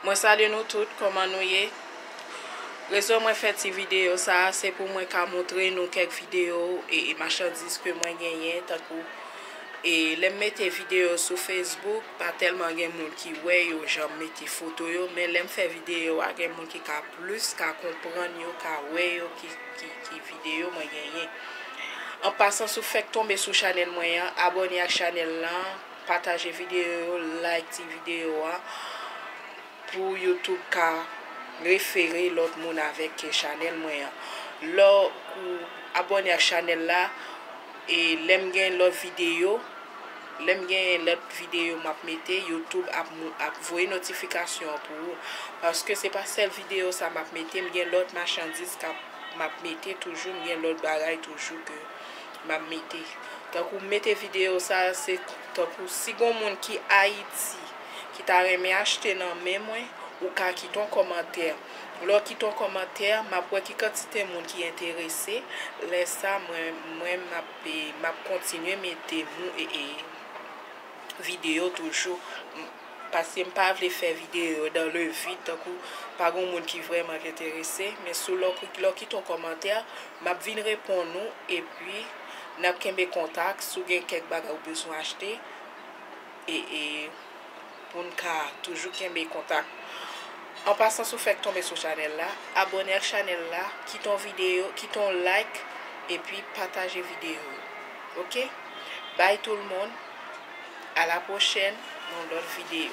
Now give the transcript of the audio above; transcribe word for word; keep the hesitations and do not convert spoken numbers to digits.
Mwen salye nou tout, kòman nou ye? Rezon mwen fè ti videyo sa a, se pou mwen ka montre nou kèk videyo e, e machandiz ke mwen genyen, tankou e lè m mete videyo sou Facebook, pa tèlman gen moun ki wè yo, jan m mete foto yo, men lè m fè videyo a, gen moun ki ka plis, ka konprann yo, ka wè yo, ki, ki, ki videyo mwen genyen. An pasan, si w fèk tonbe sou chanèl mwen an, abòne ak chanèl lan, pataje videyo yo, like ti videyo a, pou YouTube ka refere lòt moun avèk chanèl mwen an. Lè w abòne ak chanèl la, e lè m gen lòt videyo, lè m gen lòt videyo m ap mete, YouTube ap, ap voye notifikasyon an pou ou. Paske se pa sèl videyo sa m ap mete, m gen lòt machandiz k ap, m ap mete toujou, m gen lòt bagay toujou ke m ap mete. Tankou m mete videyo sa, se tankou si gon moun ki Ayiti, ki ta renmen achte nan men mwen, ou ka kite yon kòmantè. Lè w kite yon kòmantè, m ap wè ki kantite moun ki enterese. Lè sa, mwen, mwen m ap, e, m ap kontinye mete mou, e, e, videyo toujou. M, paske m pa vle fè videyo dans le vide, tankou pa gon moun ki vrèman enterese. Men sou lè w, lè w kite yon kòmantè, m ap vin reponn ou, epi n ap kenbe kontak. Si w gen kèk bagay ou bezwen achte, e, e, pou n ka toujou kenbe kontak. An pasan, si w fèk tonbe sou chanèl la, abòne ak chanèl la, kite yon videyo, kite yon like, epi pataje videyo yo. Oke? Bye tout le monde. À la prochaine, nan lòt videyo.